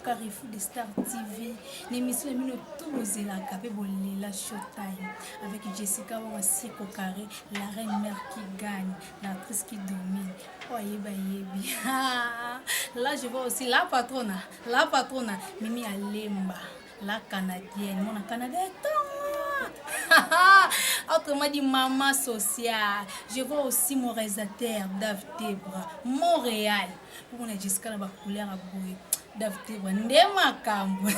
Carrefour de Star TV. L'émission na bino tout bozelaka pe bolela Showtime avec Jessica Wanga Sieko Carré, la reine mère qui gagne, l'actrice qui domine. Oh yeba yebi. Là je vois aussi la patrona, la patrona Mimi Alemba, la canadienne. Mon Canada Autrement dit, maman sociale. Je vois aussi mon réalisateur, Dave Tebra, Montréal. Pour on Jessica na ba couleur à boye. Dave Tebra, nde makambo.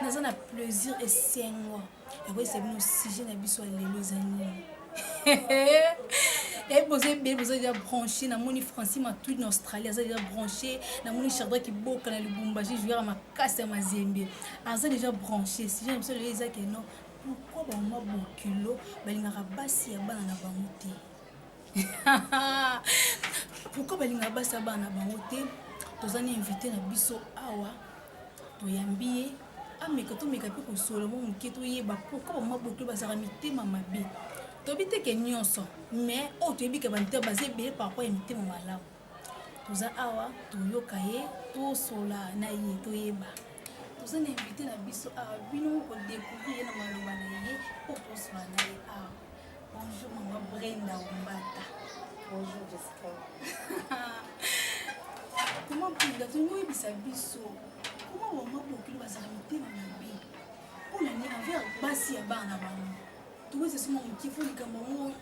Naza na plaisir et sengo. Ya koyebisa bino sujet na biso ya lelo eza nini. Yabi boza ebele boza deja branché namoni Francis Matuidi na Australie aza deja branché namoni Shadrack Boka na Lubumbashi joueur ya makasi ya Mazembe aza deja branché sujet na biso lelo eza ke non pourquoi ba mama bokilo balingaka basi ya bana na bango te pourquoi balingaka basi ya bana na bango te toza na invité na biso awa toyambi ye ameka tomeka mpe kosolola mwa moke toyeba pourquoi bamama bokilo bazalaka mitema mabe toyebi te ke nyonso mais oyo toyebi ke banitema baza ebele par rapport ya mitema malamu toza awa toyoka ye tosola na ye toyeba toza na invité na biso awa bino moko kodécouvrir ye na maloba na ye mpo tosola na ye awa. Bonjour maman Brenda Ombata. Bonjour Jessica. Maman Brenda, tolingi oyebisa biso comment bamama bokilo bazalaka mitema mabe mpo na nini envers basi ya bana na bango. Tokoyebisa biso mwa moke mpo likambo yango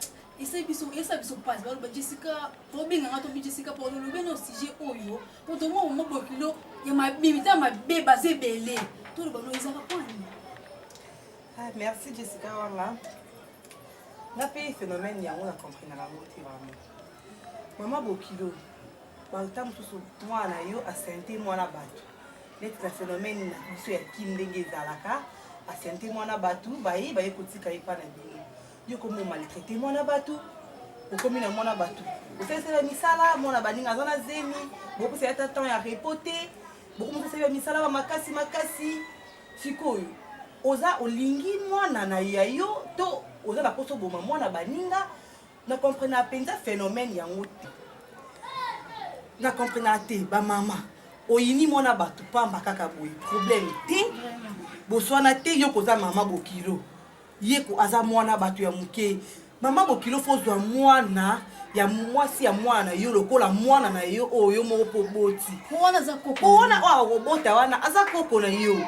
esali biso esala biso mpasi. Baloba Jessica, tobenga nga tobi Jessica mpo olobe na sujet oyo mpo tomona mama bokilo ya mabe mitema mabe baza ebele. Toloba no ezalaka mpo na nini? Ah, merci Jessica Wanga. Nga pe phénomène yango na comprenaka yango te vraiment. Mama Bokilo, bata mosusu mwana na yo asente mwana bato. Neti na phénomène na biso ya Kin ndenge ezalaka, asente mwana bato, baye baye kotika ye epa na bino. Yo komi maltraité mwana bato, okomi na mwana bato. Osalisela misala, mwana baninga aza na zemi, bopesa ye ata temps ya repos te, bokomi kosalela misala ba makasi makasi. Sikoyo oza olingi mwana na ya yo to oza na posa oboma mwana baninga? Na comprenaka penza phenomène yango te. Na comprenaka te ba mama oyini mwana batu pamba kaka boye problème te boswana te yo koza mama bokilo Ye ko aza muana batu ya muke. Maman bokilo faut ozwa muana ya mwasi ya mwana na yo lokola mwana na yo oyo yo moko mpo oboti. Po wana aza koko. Po wana oyo akobota wana aza koko na yo.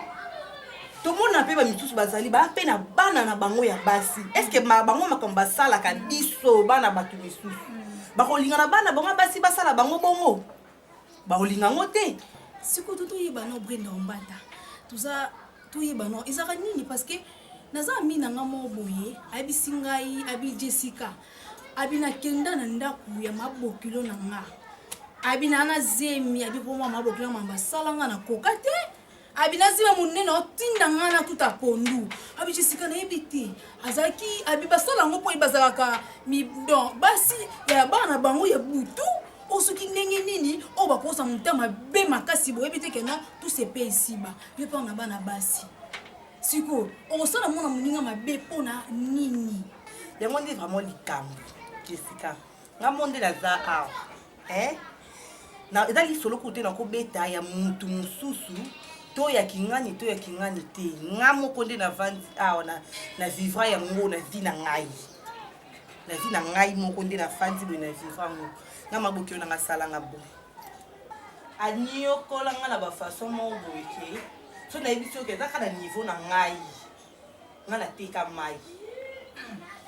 Tomona mpe ba misusu bazali ba mpe na bana na bango ya basi. Est-ce que bango makambo basalaka biso bana bato misusu bakolinga na bana bango ya basi basala bango bongo? Bakolinga yango te. Sikoyo to toyeba no Brenda Ombata. Toza toyeba no ezalaka nini parce que naza ami na nga moko boye ayebisi ngai abi Jessica abi nakenda na ndako ya mabokilo na nga abi na na zemi abi mpo mwa mabokilo na mamba asala nga nakoka te abi na zemi ya monene otinda nga na tuta pondu abi Jessica nayebi te azalaki abi basala yango mpo ye bazalaka don basi ya bana na bango ya butu oyo soki ndenge nini oyo bakosa motema mabe makasi boyebi te ke non tout se paye ici-bas. Yo pe na bana basi. Sikoyo okosala mwana moninga mabe mpo na nini? Yango nde vraiment likambo Jessica. Nga mo nde naza awa. Eh? Na eza lisolo kutu te nakobeta ya mutu mosusu to ya kingani to ya kingani te. Nga moko nde navandi awa na, na vivra yango na vie na ngai. Na vie na ngai moko nde nafandi boye na vivra yango. Nga maboki oyo na nga sala nga boye. Aniokola nga na ba façon moko boye ke soki nayebisi yo ke eza kaka na niveau na ngai, nga nateka mayi,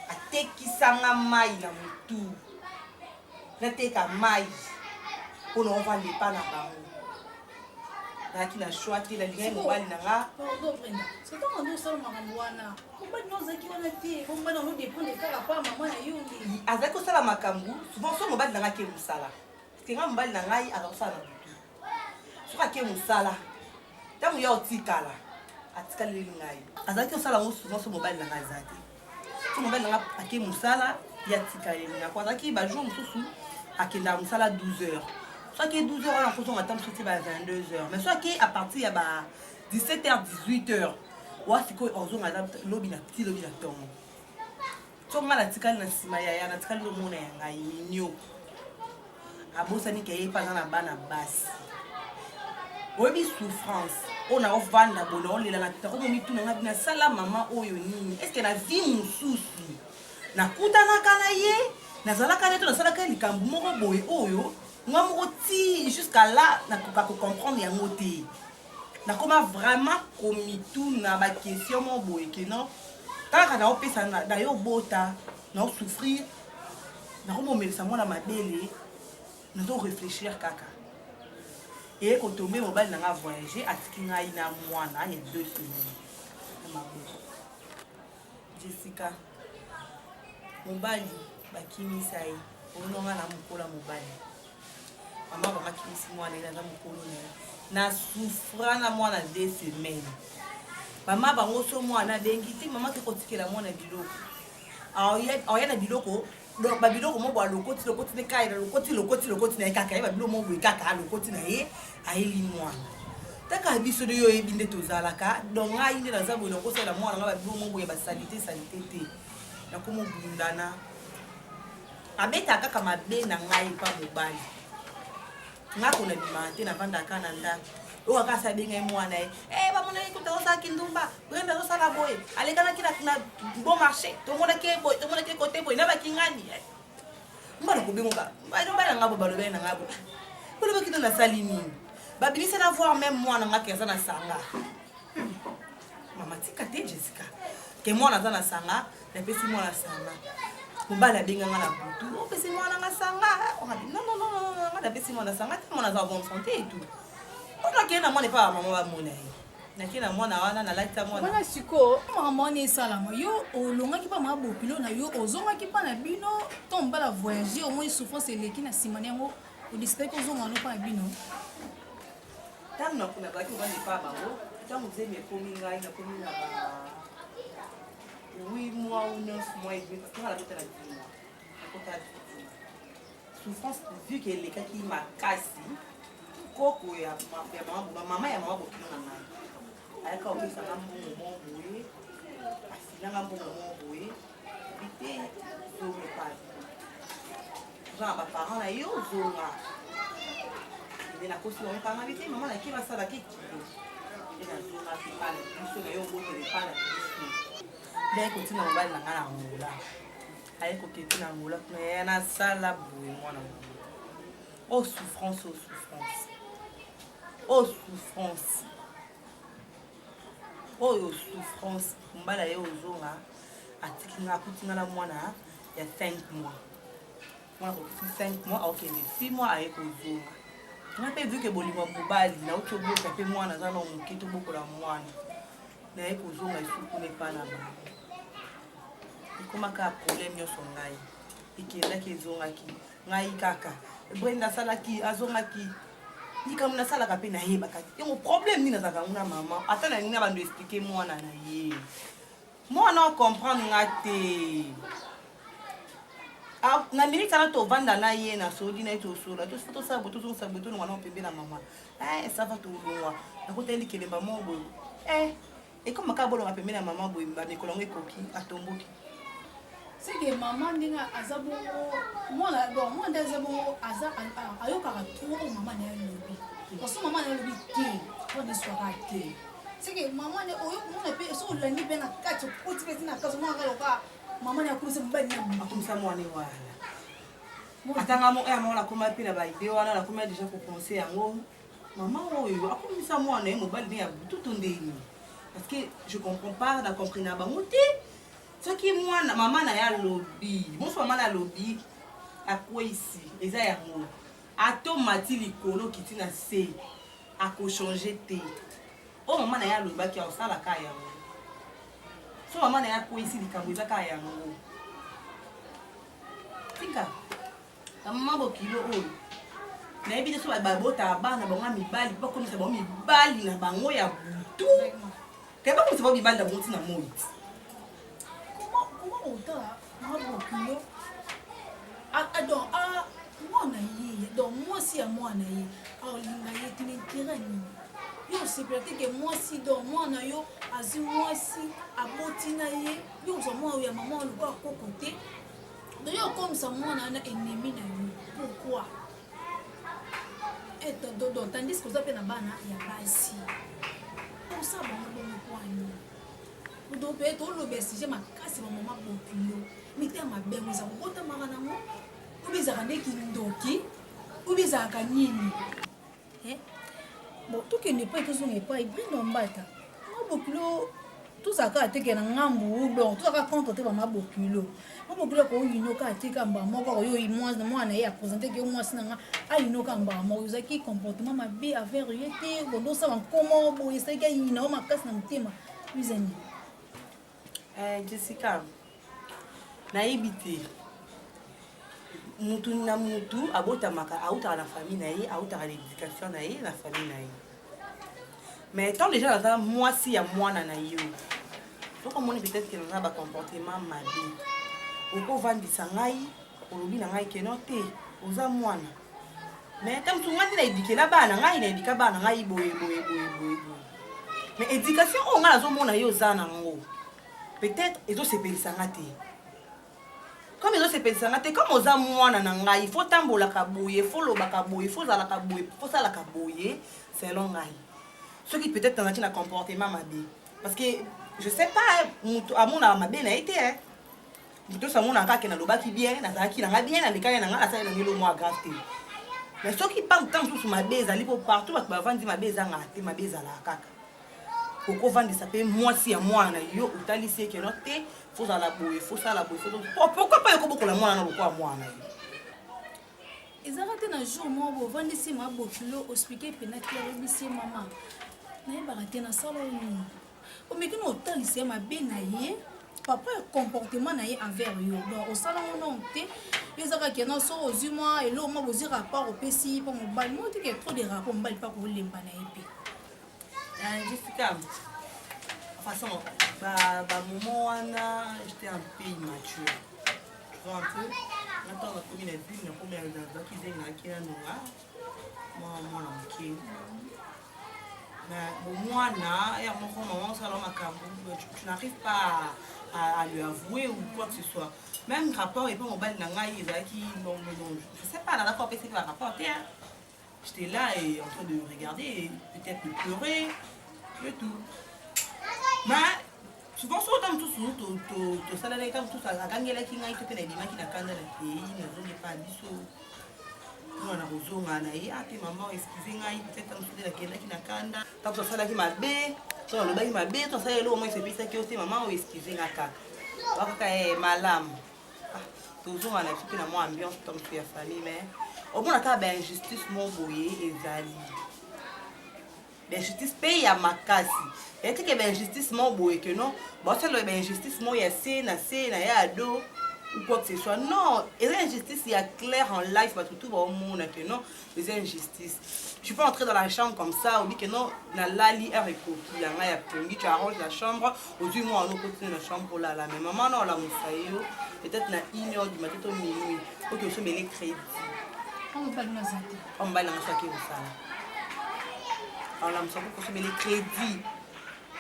atekisa nga mayi na mutu, nateka mayi pona ovanda epa na bango, nazalaki na choix te, nalingaki mobali na nga. Pardon Brenda, soki ntango ando osala makambo wana, mobali na ozalaki wana te, po mobali yango dépendre kaka pa mama na yo nde. Azalaki kosala makambo souvent soki mobali na nga ake mosala. Parce que nga mobali na ngai aza kosala na butu. Soki ake mosala, ntango ya otikala, atikaleli ngai. Azalaki kosala yango souvent soki mobali na ngai aza te. Soki mobali na ngai ake mosala, ye atikaleli ngai. Po azalaki ba jour mosusu akendaka mosala 12 heures. Soki ake 12 heures wana akozonga ata mosusu ti ba 22 heures. Mais soki ake à partir ya ba 17 heures, 18 heures, wa sikoyo ozonga lobi na ti lobi na ntongo. Soki nga natikali na nsima yaya natikali lomona ya ngai minio abosani ke ye mpe aza na bana basi. Oyebi souffrance oyo naovanda boye, naolela na nakomomituna nga nasala mama oyo nini? Est-ce na vie mosusu nakutanaka na ye, nazalaka na ye, to nasalaka ye likambo moko boye oyo nga moko ti jusqu'à là nakoka kocomprendre yango te? Nakoma vraiment komituna baquestion moko boye ke non, kaka naopesa na yo obota, naosouffrir, nakomomelisa mwana mabele, nazo réfléchir kaka. Eye kotombe, mobali na nga voyage, atiki ngai na mwana ya 2 semaines na maboko. Jessica, mobali bakimisa ye, ononga na mokolo ya mobali, mama bango akimisi mwana ye, naza mokolo na ye, na souffra na mwana 2 semaines. Mama bango so mwana abengi te, mama te kotikela mwana biloko, aoya na biloko. Donc babiloko mo boye, alokoti lokoti ne kai, lokoti lokoti lokoti na ye kaka ye, babiloko mo boye kaka alokoti na ye, ayeli mwana. Taka biso nde yo oyebi nde tozalaka. Donc ngai nde naza boye, nakosalela mwana nga babiloko mo boye, basaleté saleté te. Nakomobundana, abetaka kaka mabe na ngai epa mobali. Nga kona bimaka te, navandaka na ndako. Oyo kaka asi abengai mwana ye, eh, bamonaki kuta azosalaki ndumba, Brenda azosala boye, alekanaki na bon marché, tomonaki ye boye, tomonaki ye kote boye na bakingani. Mbala kobengoka mobali na nga boye, balobeli na ngai boye, bolobaki to nasali nini? Babimisa na voir même mwana nga ke aza na sanga. Mama tika te, Jessica, ke mwana aza na sanga, napesi mwana sanga. Mobali abenganga na butu: "Opesi mwana nga sanga?" "Non, non, non, nga napesi mwana sanga te, mwana aza bonne santé et tout." Oyo nakende na mwana epa ya mama, bamona ye, nakende na mwana wana, nalatisa mwana. Wana sikoyo makambo wana esalama, yo olongaki mpa mama bokilo na yo, ozongaki mpa na bino to mobala voyage, omoni souffrance eleki na nsima na yango, odécidaki ozonga no mpa na bino? Ntango nazalaki kovanda epa bango, ntango zemi ekomi ngai, nakomi na ba 8 mois ou 9 mois et demi, parce que nga nabota na 10 mois, nakota 10 mois. Souffrance vu ke elekaki makasi, koko ya mama, mama ya mama bokilo na ngai ayaka kopesanga mbongo moko boye, asilanga mbongo moko boye bi te: "Zonga epai oza na baparent na yo, ozonga." Nde nakosi bango mpanga bi te, mama nake basalaki kilo nde nazongaki epai na biso na yo, obotela epai na biso. Nde aye kotina mobali na ngai na Angola, aye koketi na Angola kuna, ya nasala boye mwana mama. Oh souffrance, oh souffrance, oh souffrance, oyo souffrance. Mobali aye ozonga, atiki nga, akuti nga na mwana ya 5 mois. Mwana akokisi 5 mois, aokende 6 mois, aye kozonga. Nga mpe vu ke bolingo ya mobali, nauti obota mpe mwana aza na moke, tobokola mwana. Naye kozonga esuku epa na bango, ekomaka problème nyonso. Ngai ekendaki, ezongaki ngai kaka. Brenda asalaki, azongaki, likambo nasalaka mpe nayebaka te yango. Problème nini nazalaka yango na mama? Ata nalingi na bando expliquer mwana na ye, mwana ocomprendre nga te. Na minute wana tovanda na ye, nasoli na ye, tosola, tosala boye, tozongisa boye, tolongwa na pembe na mama. Ça va, tolongwa, nakotali likelemba moko boye, ekoma kaka bolonga pembe na mama boye. Bamikolo yango ekoki, atomboki. Seke mama ndenge aza bongo, mwana, bon, mwana nde aza bongo, aza ayokaka trop oyo mama na ye alobi, parce que mama na ye alobi te, mwana eswaka te. Seke mama ne oyo mona mpe so olandi mpe na kati, okoti mpe ti na kati, omona kaka loka mama na ye akomisa mobali na akomisa mwana wana. Atanga mo ya moko, nakoma mpe na baidée wana, nakoma déjà kopenser yango: mama oyo akomisa mwana ye mobali nde ya butu to ndeni? Parce que je comprends pas, na compris na bango te. Soki mwana mama na ye alobi moso, mama na alobi akweyisi, eza yango. Atomati likolo, kiti na se, akochange te. Oyo mama na ye alobaki, akosalaka yango. So mama na ye akweyisi likambo, eza kaka yango. Tika bamama bokilo oyo, nayebi te so babotaka bana bango ya mibali mpo bakomisa bango mibali na bango ya butu, ke bakomisa bango mibali na bango ntina moi. Comment otala mama bokilo donc mwana ye, donc mwasi ya mwana ye aolinga ye tuna intérêt nini? Yo osepela te ke mwasi, donc mwana yo azwi mwasi, aboti na ye, yo ozwa mwana oyo ya mama lokola koko te. Donc yo okomisa mwana wana ennemi na yo, pourquoi? Eh, donc tandis que oza mpe na bana ya basi, osala bango bongo kwani? Donc mpe toloba sujet makasi, bamama bokilo, mitema mabe yango eza kobotamaka nango, obi ezalaka nde kindoki, obi ezalaka nini? Eh? Bon, tokende epai, tozonga epai Brenda Mbata. Mabokilo tozalaka ateke na ngambu, donc tozalaka contre te. Bamabokilo, mabokilo akoyinoka, atika mbala moko, akoyo mwana na ye aprésente ke yo mwasi na nga, ayinoka mbala moko. Ozalaki comportement mabe envers ye te, bondo osala nkoma boye, esalaki ayina o makasi na motema ezani. Eh, Jessica, nayebi te. Mutu na mutu abotamaka, autaka na famille na ye, autaka na éducation na ye, na famille na ye. Mais tant déjà naza mwasi ya mwana na yo, soki omoni peut-être ke naza bacomportement mabe, okovandisa ngai, olobi na ngai keno te, oza mwana. Mais ta mosu ngai nde naéduquela bana ngai, naéduqua bana ngai boye boye boye boye boye. Mais éducation oyo ngai nazomona ye oza nango, peut-être ezosepelisa nga te. Comme ezosepelisa nga te, comme oza mwana na ngai, faut tambolaka boye, faut lobaka boye, faut ozalaka boye, faut salaka boye selon ngai. Soki peut-être nazalaki na comportement mabe, parce que je sais pas, moto amonaka mabe na ye te. Moto nyonso amonaka kaka nalobaki bien, nazalaki na nga bien, nalekaki na nga, nasali na ngelo mwa grave te. Mais soki pa ntango mosusu mabe ezali, mpo partout bato bavandi, mabe ezangaka te, mabe ezalaka kaka. Okovandisa mpe mwasi ya mwana na yo, otalisi ye keno te, fozala boye, fosala boye. Pourquoi pas yokobokola mwana na lokola mwana na yo? Ezalaka te na jour moko bovandisi mabokilo, oexpliquer mpena te, oyebisi ye: mama, nayebaka te nasala oyo nini. Omeki na otalisa ye mabe na ye, papa ya comportement na ye envers yo. Donc osala ngo nongo te, ezaka kena so ozwi mwa eloko mwa bozwi rapport, opesi mpo mobali mo tike trop de rapport, mobali mpa kolemba na ye mpe. Jessica, façon ba moment wana, j'étais un peu immature, tu vois un peu. Ntango nakomi na ville, nakomi, nazalaki zemi, nayaki nanonga mwa mwana moke na bomwana ya moko. Mama osala makambo, tu n'arrives pas à lui avouer ou quoi que ce soit. Même rapport epa mobali na ngai ezalaki non, non, non, je sais pas, nazalaki opesaki barapport te. J'étais là et en train de regarder et peut-être de pleurer et tout. Mais souvent soki ota mosusu tosalalaki, ta mosusu akangelaki ngai to mpe nabimaki na kanda na kei, nazongi epa biso, mwana kozonga na ye ate: mama, excuse ngai, peut-être ta mosusu nde nakendaki na kanda, ta mosusu asalaki mabe to alobaki mabe to asali eloko moko esepesaki yo te, mama oyo, excuse nga kaka wakaka malamu. Tozonga na biso mpe na mwa ambiance to mosusu ya famille. Mais omona kaka bainjustice mo boye ezali, bainjustice mpe ya makasi etike, bainjustice mo boye ke non, baosala bainjustice mo ya se na se na ya ado ou quoi que ce soit. Non, eza injustice ya clair en life, bato tu baomona ke non, eza injustice. Tu peux entrer dans la chambre comme ça, obi ke non, nalali, heure ekoki ya ngai ya pongi, tu arranges la chambre, ozwi mwana, okotine na chambre, olala. Mais mama na olamusa yo peut-être na 1 heure du matin to minuit, oki osombele crédit. Mobali naza te. Mobali nanga soki kosala, olamusa ko kosombele crédit,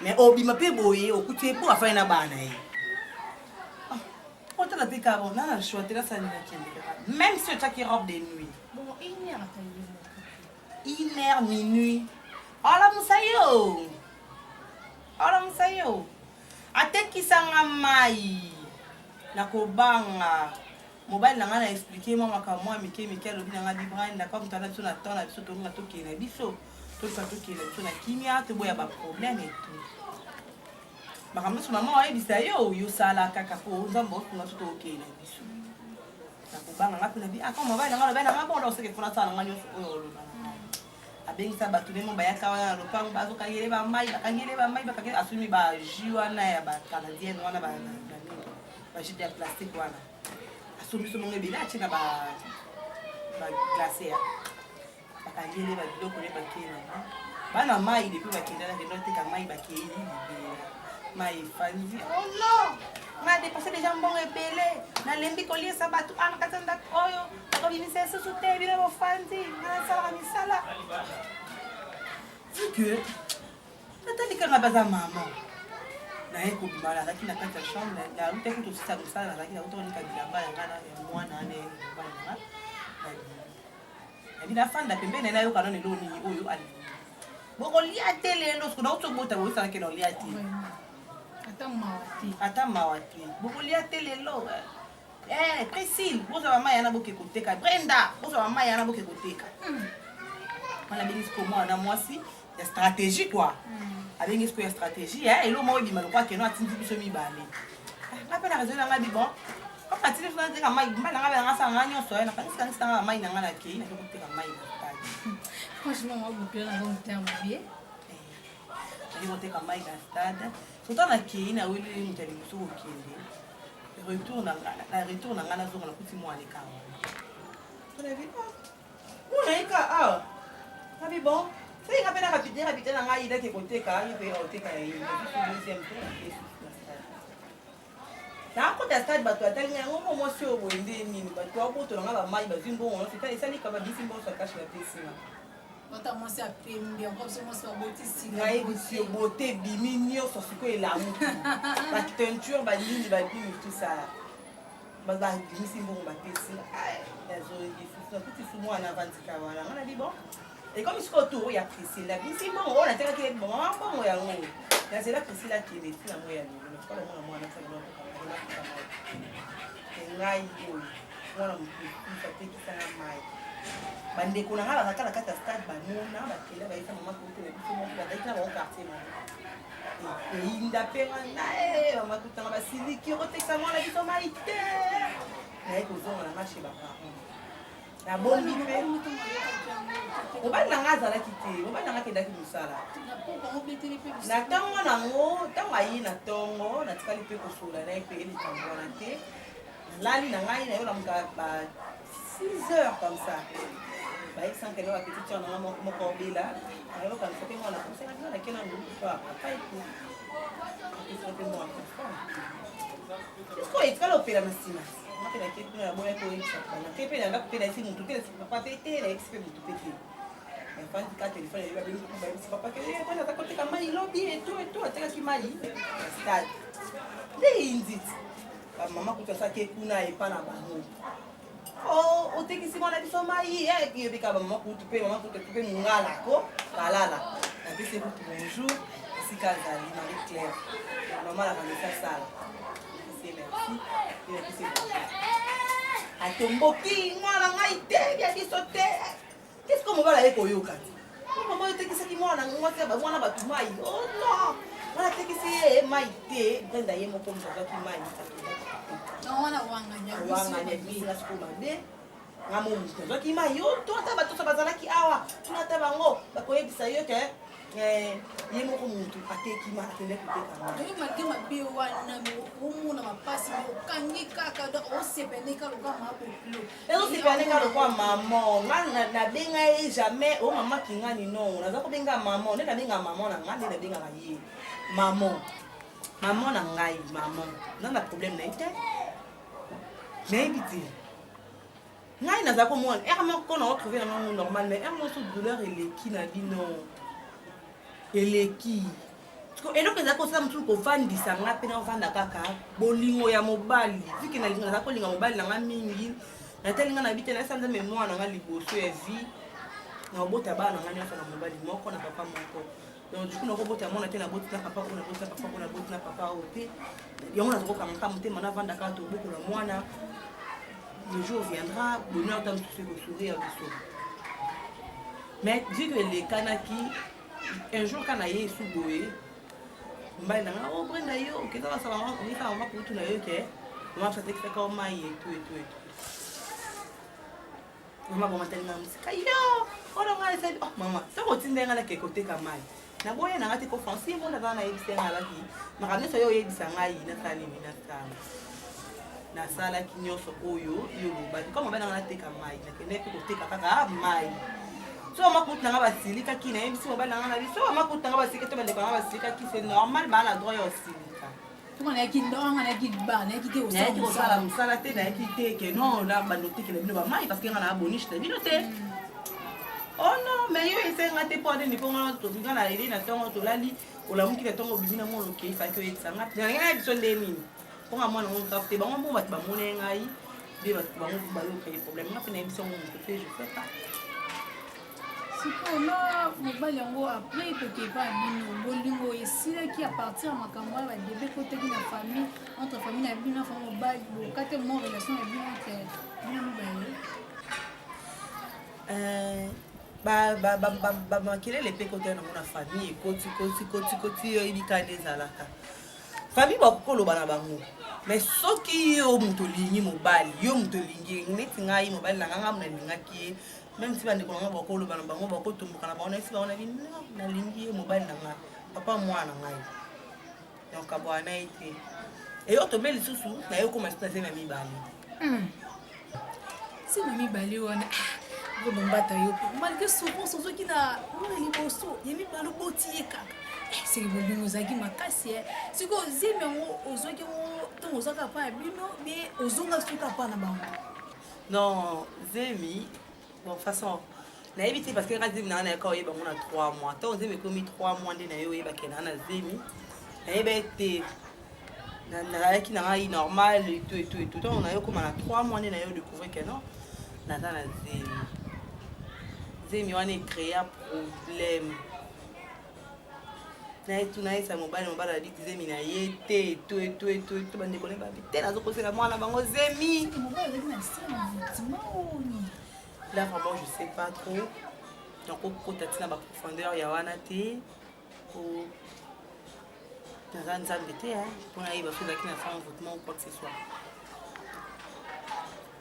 mais obima mpe boye, okuti ye mpo afai na bana ye. Otala mpe kaka bon, nana choix te, nasala nini? Akende kaka, même si otiaki robe de nuit. Bon, 1 heure ata ye moko. 1 heure, minuit, alamusa yo, alamusa yo, atekisanga mai na kobanga mobali na ngai. Na expliquer mwa makambo mwa mike mike, alobi na ngai: Bibrand, d'accord, moto na biso na temps na biso, tolinga tokende na biso, toluka tokende na biso na kimia, toboya baproblème et tout. Makambo nyonso mama oyebisa yo, yosala kaka po Nzambe osunga biso, tokokende na biso na kobanga. Nga mpe na bi ah, mobali na ngai alobi na ngai: bon, oseke mpona asala na ngai nyonso oyo oloba na ngai. Abengisa bato ndenge bayaka wana na lopango, bazokangele bamai, bakangele bamai, bakangele, asumi bajus wana ya bacanadienne wana, bajus ya plastique wana, asombi so mongo ebele, atie na baglacière, bakangele babiloko nde bakei nango. Bana mai depuis bakenda, nakenda oteka mai, bakei libela, mai efandi. Oh non, nga dépense déjà mbongo ebele, nalembi koliesa bato ana kati ya ndako oyo, bakobimisa lisusu te, bino bofandi, nga nasalaka misala. Vu que natali kaka baza mama naye kobima, nazalaki na kati ya chambre, nautaki tosisa mosala, nazalaki nauta konika bilamba ya nga na ya mwana wana, ya mobali nanga. Nabi nafanda pembeni na ye, nayoka nano eloko nini oyo alingi. Bokolia te lelo, soki nauti obota, boyosanaki na olia te. Ata mawa te. Ata mawa te. Bokolia te lelo. Priscille, bozwa bamai yana, boke koteka. Brenda, bozwa bamai yana, boke koteka. Wana abengi sikoyo mwana mwasi ya stratégie quoi. Abengi sikoyo ya stratégie, elo moko ebima lokwa keno atindi biso mibale. Nga mpe na raison na nga bi bon, kaka atindi biso nateka mai, mbai na nga mpe nanga sala nga nyonso, nakangisi kangisi nanga mai na nga, nakei nake koteka mai na stade. Franchement, mabokilo naza motema mabe. Nake koteka mai na stade, surtout nakei, naweli moto ya liboso kokende. Retour na nga, na retour na nga, nazonga, nakuti mwana eka wana. Nabi mwana eka awa, nabi bon, soki nga mpe na rapide rapide na ngai nake koteka, ye mpe oteka ya ye. Deuxième tour, nake susu na stade. Nakota stade, bato atali ngai yango mo mwasi oyo boye nde nini, bato abotola nga bamai, bazwi mbongo nyonso, esalika babisi mbongo ya cash, bapesi nga. Ata mwasi ya pembe yango, biso mwasi baboti sika. Nayebisi yo, bote ebimi nyonso sikoyo, elamuki, bateinture banini babimi, tout ça, babimisi mbongo, bapesi. Nazongi susu, nakuti su mwana avandika wana. Nga nabi bon, ekomi sikoyo tour ya Priscille. Nabimisi mbongo oyo natekaki mama, mbongo yango nazela Priscille akende ntina mo ya lelo. Natikala mwana mwana ngai oyo, mwana mosusu atekisanga mai. Bandeko na ngai bazalaka na kati ya stade, bamona, bakenda, bayesa mama kote na biso moko, bazalaki na bango quartier moko. Eyinda mpe wana, mama kutanga basiliki, okotekisa mwana biso mai te. Naye kozonga na nga chez baparent, nabombi mpe mobali na ngai azalaki te. Mobali na ngai akendaki mosala na ntongo nango. Ntango aye na ntongo, natikali mpe kosola na ye mpe likambo wana te. Nalali na ngai, nayolamuka ba 6 heures comme ça, bayebisanga kende bapetite sœur nanga moko obela. Nayokanisa mpe mwana kosengaki nake na nduku papa etu apesaka mpe mwana transport. Sikoyo etikali opela na nsima, nga mpe nake kuna, naboyaki koyebisa nake mpe na ndako mpe nayebisi motu te, papa te te, nayebisi mpe motu mpe te. Nafandi ka telefone, nayebi babengi, bayebisi papa ke mpona aza koteka mai lobi etu etu, atekaki mai na stade nde yinditi. Bamama kutu asaki kuna epa na bango, otekisi mwana biso mai. Yebika bamama kutu mpe mama kutu mpe mongala ko balala. Napesi kutu bonjour esika azali, Marie Claire, mama na Vanessa Sala, napesi merci mpe napesi bonjour. Atomboki mwana ngai te, bia biso te. Qu'est-ce que mobali aye koyoka te? Mama otekisaki mwana mwasi, mwana bato mai. Oh non, wana atekisi ye mai te. Brenda ye moko moto azwaki mai. Wana wanganya bisinga sikoyo mabe. Nga mo moto azwaki mai yo to ata bato so bazalaki awa, tuna ata bango, bakoyebisa yo ke ye moko motu ateki ma, akende koteka mai. Oyo malgré mabe wana, omona mapasi, okangi kaka, donc osepene kaka lokola mabokilo. Ezosepela kaka lokwa mama nga. Nabenga ye jamais o mama kingani, non. Naza kobenga mama nde nabenga mama na nga, nde nabengaka ye mama, mama na ngai, mama nga na problème na ye te. Nayebi te, ngai naza komona heure moko na retrouve na ngango normal, mais heure moso douleur eleki na bino, eleki. Eloko ezali kosala mosusu kovandisa nga mpe naovanda kaka bolingo ya mobali, vu que nalinga, naza kolinga mobali na nga mingi. Natali nga na bi te, nayesa Nzambe mwana na nga liboso ya vie, naobota bana na nga nyonso na mobali moko, na papa moko. Donc du coup nakobota mwana te, naboti na papa oyo, naboti na papa oyo, naboti na papa oyo te. Yango naza kokangaka motema, navanda kaka, tobokola mwana. Le jour viendra, bonheur ta mosusu ekosourire biso. Mais vu que elekanaki, un jour ka na ye esu boye, mobali na nga: "O Brenda, yo okenda basala, okesala mama kutu na yo ke mama biso atekisaka o mai etu etu etu." Mama bomatalinga mosika yo oyo nga esali. Oh mama, soki otinda nga nake koteka mai, naboya nanga te. Ko Francis mo naza nayebisa nga, alaki makambo nyonso yo oyebisa ngai, nasala nini? Nasala, nasalaki nyonso oyo yo olobaki. Comme mobali nanga nateka mai, nakende mpe koteka kaka mai. So mama kutu nanga basilikaki, nayebisi mobali nanga na biso, mama kutu nanga basilika te, bandeko nanga basilikaki, c'est normal, baa na droit ya osilika. Tonga nayaki ndonga, nayaki ba, nayaki te. Nayaki kosala mosala te, nayaki te ke non, na bando otekela bino bamai, parce que nga na boniche na bino te. Oh non, mais yo esenga te mpo anini? Mpo nga nga na ele na ntongo, tolali, olamuki na ntongo, obimi na mwana, okei, faki oyebisa nga nalingi na biso nde nini? Mpo nga mwana ngo grave te. Bango mo bato bamoni ngai nde bato bango bayoka ye problème. Nga mpe nayebisi yango moto te, je sais pas. Sikoyo na mobali yango après toke epai ya bino, bolingo esilaki à partir ya makambo wana, badebe ekotaki na famille, entre famille na bino na famille mobali, bokate mwa relation na bino entre bino mibale? Bamakelele mpe ekotaki nango na famille, ekoti koti koti koti. Oyebi kaka nde ezalaka, famille bakoki koloba na bango, mais soki yo moto olingi mobali, yo moto olingi, neti ngai mobali na ngai, ngai nalingaki ye, même si bandeko na ngai bakoloba na bango, bakotomboka na bango, nayesi bango na bino, nalingi ye, mobali na ngai, papa mwana na ngai, donc abwana na ye te. Eyo tombe lisusu na ye, okoma lisusu na zemi ya mibale. Zemi ya mibale wana obombata yo mpe, malgré souffrance ozwaki na mwana liboso, ya mibale oboti ye kaka, seke bolingo ozalaki makasi. Sikoyo zemi yango ozwaki yango ntongo ozwaka pa ya bino be, ozonga suka pa na bango? Non, zemi, bon, façon nayebi te, parce que nga zemi na nga nayaka oyeba yango na 3 mois. Ntango zemi ekomi 3 mois nde naye oyebake naa na zemi. Nayeba ete nazalaki na ngai normal et tout et tout et tout. Ntango naye okóma na 3 mois nde naye odécouvrir que non, naza na zemi. Zemi wana ecréa problème. Nayetuna, nayesa mobali, mobali abi zemi na ye te eto eto eto eto. Bandeko ne babi te, nazokosela mwana bango zemi. Là vraiment je sais pas trop, donc okota ntina baprofondeur ya wana te, po naza Nzambe te mpona yeba so ozalaki na sans envoûtement ou quoi que ce soit.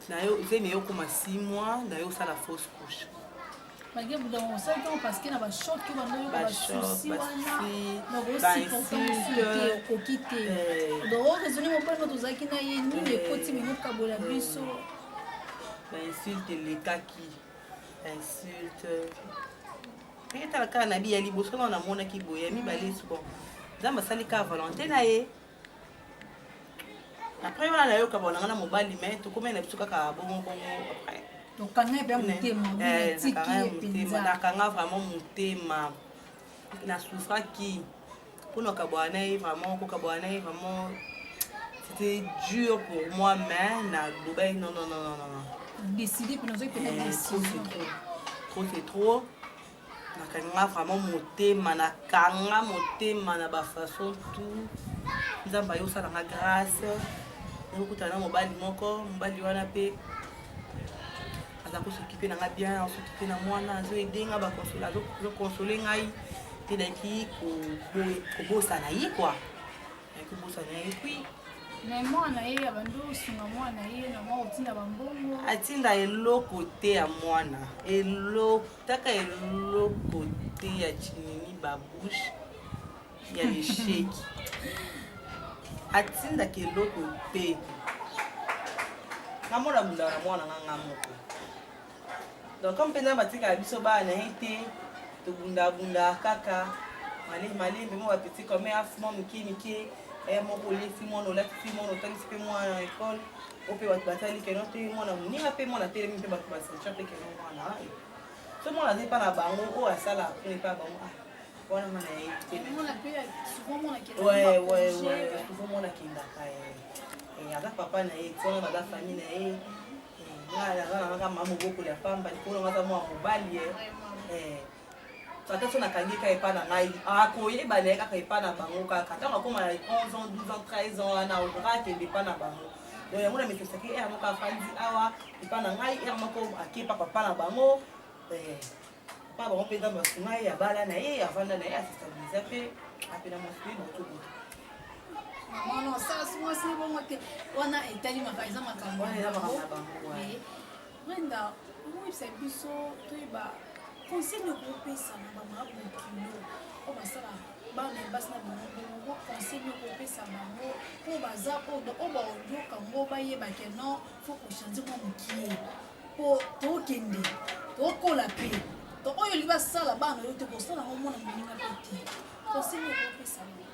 Nayo zemi eyokoma 6 mois, nayo osala fausse couche. Malgré budango osali ntango, parce que na bachoc bandoyoka, basusi wana, donc osupporte mosusu te, okoki te. Donc oraisonne mobali no tozalaki na ye, nini ekoti bino kabola biso? Bainsulte elekaki, bainsulte etala kaka na bi ya liboso nao namonaki boye, ya mibale esu. Bon, Nzambe asali kaka volonté na ye. Après wana nayoka bonanga na mobali, mais tokomai na biso kaka bongo bongo après. Tokanga mpe motema? Tiki ye mpenza? Nakanga vraiment motema, nasouffraki mpona kabwana na ye. Vraiment, kokabwana na ye vraiment c'était dur pour moi, mais nalobaki non, non, non, non, non. Décidé mpena, ozwaki mpena décision? Trop c'est trop. Nakanga vraiment motema, nakanga motema na bafaçon tout. Nzambe aye osalanga grâce, nakokutana na mobali moko. Mobali wana mpe aza kos'occuper na nga bien, as'occuper na mwana, azoaider nga, azoconsoler ngai te. Nayaki kobosana ye kua, nayaki kobosana ye, puis Mais mwana ye, abandi osunga mwana ye na mwa kotinda bambongo? Atinda eloko te ya mwana, eloko taka, eloko te ya chinini, babouche ya lesheki, atindaka eloko te. Ngamona bundaka na mwana nga nga moko. Donc comme mpenza batikala biso bana na ye te, tobundabundaka kaka malembe malembe, mo bapetit commerce mwa mike mike moko, olesi mwana, olatisi mwana, otangisi mpe mwana na ekole o mpe bato batali keno te mwana moninga mpe mwana telemi mpe bato basentir mpe keno mwana. So mwana aza epa na bango, oyo asala kuna epa bango wana, nga na ye te. Ouais, souvent mwana akendaka, aza papa na ye ti wana, baza famille na ye. Nga naza na kaka mama mobokoli ya pamba, likolo nga aza mwa mobali. Ata so nakangi kaka epa na ngai, akoyeba na ye kaka epa na bango kaka. Ntango akóma na 11 ans, 12 ans, 13 ans wana, okoka akende epa na bango. Donc yango na mesesaki heure moko afandi awa epa na ngai, heure moko akepa papa na bango. Papa bango mpe Nzambe asunga ye, abala na ye, avanda na ye, asestabiliza mpe apena mwasi mpe botoboto. Non, mwasi bongo te, wana etali eza makambo. Wana eza makambo na bango. Brenda, oyebisa biso toyeba conseil okopesa na bamama bokilo oyo basala bana ya basi na bango bongo. Conseil okopesa bango mpo baza oyo baoyoka ngo, bayeba ke non, faut kochanger mwa mokie mpo tokende tokola mpe to oyo olingi basala bana oyo te, kosala yango mwana moninga mpe te. Conseil okopesa bango?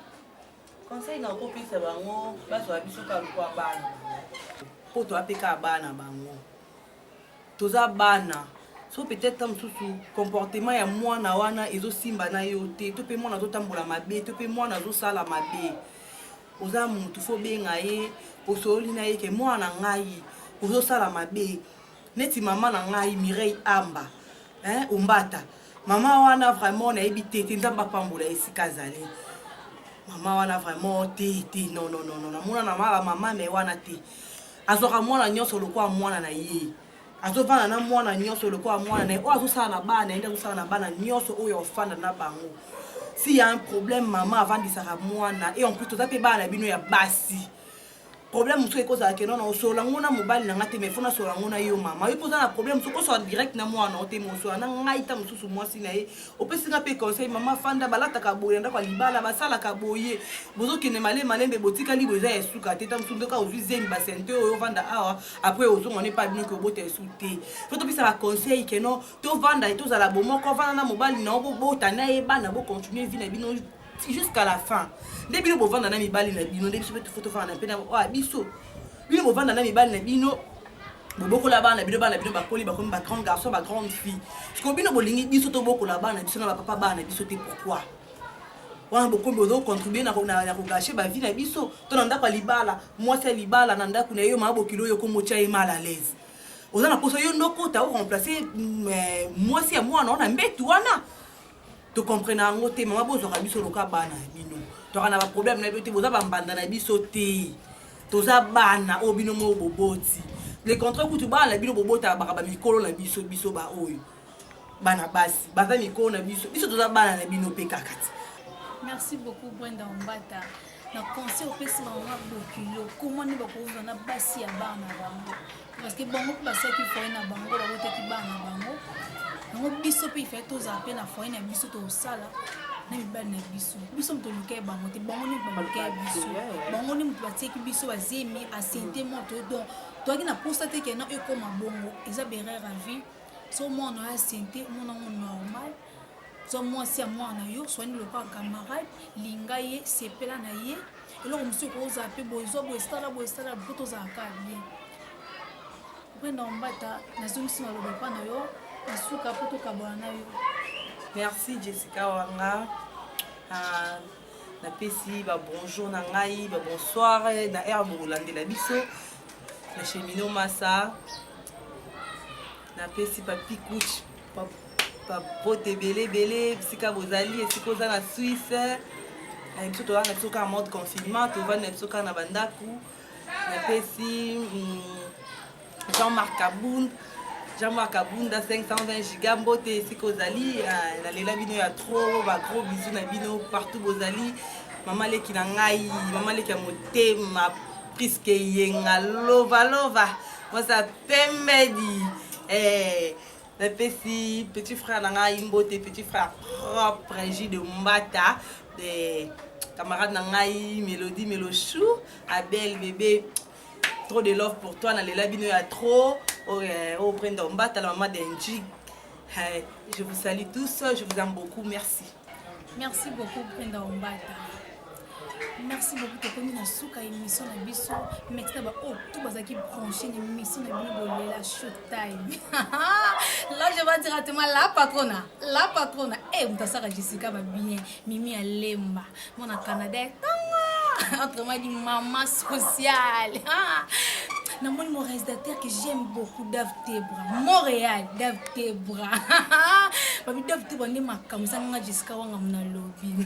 Conseil na okopesa bango, bazwa biso kaka lokwa bana, mpo toya mpe kaka bana bango, toza bana. So peut-être ta mosusu comportement ya mwana wana ezosimba na yo te, to mpe mwana azotambola mabe, to mpe mwana azosala mabe, oza motu fo benga ye, osololi na ye ke mwana ngai ozosala mabe. Neti mama na ngai Mireille Amba, hein, Ombata. Mama wana vraiment nayebi te te, Nzambe apambola esika azali. Mama wana vraiment te te, non non non, namona na mama mama me wana te. Azwaka mwana nyonso lokola mwana na ye, azovanda na mwana nyonso lokola mwana na ye. Oyo azosala na bana na ye nde azosala na bana nyonso oyo ofanda na bango. S'il y a un problème, mama avandisaka mwana. Et en plus toza mpe bana na bino ya basi. Problème mosusu ekozala ke nono osolola ngo na mobali na nga te, mais fo nasolola ngo na yo mama. Yo mpo oza na problème mosusu, osola direct na mwana o te, mais osola na ngai. Ta mosusu mwasi na ye opesi nga mpe conseil: mama, fanda, balataka boye na ndako ya libala, basalaka boye, bozokende malembe malembe, botikali boye, eza ya esuka te. Ta mosusu ndoka ozwi zemi, basente oyo ovanda awa, après ozonga ne pa bino ke obota esu te. Fo topesaka conseil ke non, tovanda, tozala bomoko, ovanda na mobali na yo, bobota na ye bana, bocontinue vie na bino jusqu'à la fin. Nde bino bovanda na mibali na bino, nde biso mpe fo tovanda mpe na oyo biso. Bino bovanda na mibali na bino, bobokola bana na bino, bana na bino bakoli, bakomi bagrand garçon, bagrande fille. Siko bino bolingi biso tobokola bana na biso na bapapa bana na biso te. Pourquoi wana bokombi ozocontribue na kogâcher bavie na biso? To na ndako ya libala, mwasi ya libala na ndako na ye, yo maa bokili oyo komotya ye mal à l'aise, oza na posa yo ndokota oremplace mwasi ya mwana wana mbetu wana. Tocomprendre yango te. Mama, bozwaka biso loka bana ya bino. Toka na baproblème na bino te, boza bambanda na biso te, toza bana oyo bino moko boboti. Le contraire kutu, bana na bino bobotaka baka bamikolo na biso. Biso baoyo bana basi baza mikolo na biso, biso toza bana na bino mpe kaka ti. Merci beaucoup, Brenda Ombata, na conseil opesi mama bokilo koma nde bakozwa na basi ya bana na bango, parce que bango mpe basalaki foyer na bango, babotaki bana na bango yango. Biso mpe ifai tozala mpe na foyer na biso, tosala na mibali na biso. Biso moto oluka ye bango te, bango nde moto baluka ye biso, bango nde moto batiaki biso bazemi asente moto. Donc toyaki na posa te kena ekóma bongo. Eza berere ya vie. So mwana oyo asente, mwana ngo normal, zwa mwasi ya mwana na yo, swani lokola camarade, linga ye, sepela na ye. Eloko mosusu ekozala mpe boye, zwa boye, sala boye, sala po tozalaka bien. Brenda Ombata, nazongisi maloba epa na yo nasuka mpo tokabola na yo. Merci, Jessica Wanga. Napesi babonjour na ngai, babonsoir na heure bokolandela biso na Chemino Masa. Napesi Papi Kuch babote ebele ebele bisika bozali, esika oza na Suisse. Biso toza na biso kaka mode confinement, tovandi na biso kaka na bandako. Napesi Jean-Marc Kabund, Jean-Marc Abunda 520 giga, mbote esika ozali. Nalela bino ya trop, bagros bisous na bino partout bozali. Mama leki na ngai, mama leki ya motema, Priske Yenga Lovalova, mwasi pembedi. Napesi petit frère na ngai mbote, petit frère propre J de Mbata, de camarade na ngai Mélodie Melochou, Abel bébé, trop de love pour toi. Nalela bino ya trop. Oh, Brenda Mbata, la maman d'Enji, je vous salue tous, je vous aime beaucoup, merci. Merci beaucoup, Brenda Ombata, merci beaucoup. Tokomi na suka émission na biso. Merci na baoyo tout bazalaki branché na émission na bino bolela Showtime. Là, je vais directement la patrona, la patrona e moto asaka Jessica babien, Mimi Alemba, mwana Canada, tanga, autrement dit mama sociale. Namoni mon réalisateur que j'aime beaucoup, Dav Tebra, Montréal. Dav Tebra, babi Dav Tebra nde makambo esanga. Jessica Wanga nalobi,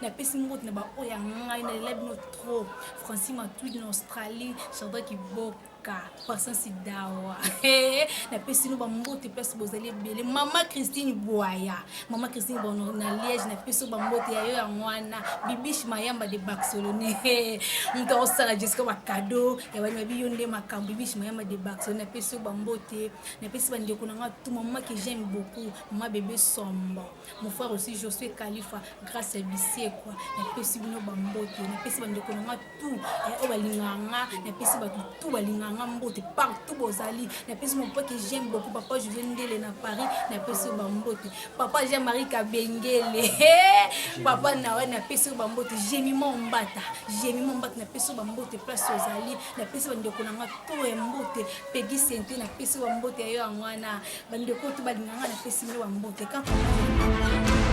napesi mbote na baoyo ya ngai, nalela bino trop. Francis Matwidi na Australie, Chardin Kiboka, Patience Dawa, napesi bino bambote place bozali ebele. Mama Christine Bwaya, mama Christine Bono na Liège, napesi yo bambote ya yo yango wana. Bibish Mayamba de Barcelone, moto akosala Jessica bacadeau ya bani, babi yo nde makambo. Bibish Mayamba de Barcelone, napesi yo bambote. Napesi bandeko na nga tout, mama que j'aime beaucoup, mama bébé Sombo, mon frère aussi Josué Khalifa, grâce ya Bisiekwa, napesi bino bambote. Napesi bandeko na nga tout oyo balingaka nga, napesi bato tout balingaka nga mbote partout bozali. Napesi mon papa que j'aime beaucoup, papa José Ndele na Paris, napesi yo bambote. Papa Jean Marie Kabengele, papa nawe, napesi yo bambote. Jemima Ombata, Jemima Ombata, napesi yo bambote place ozali. Napesi bandeko na nga to ya mbote. Pegi Sente, napesi yo bambote ya yo yango wana. Bandeko to balingaka nga, napesi bino bambote kaka.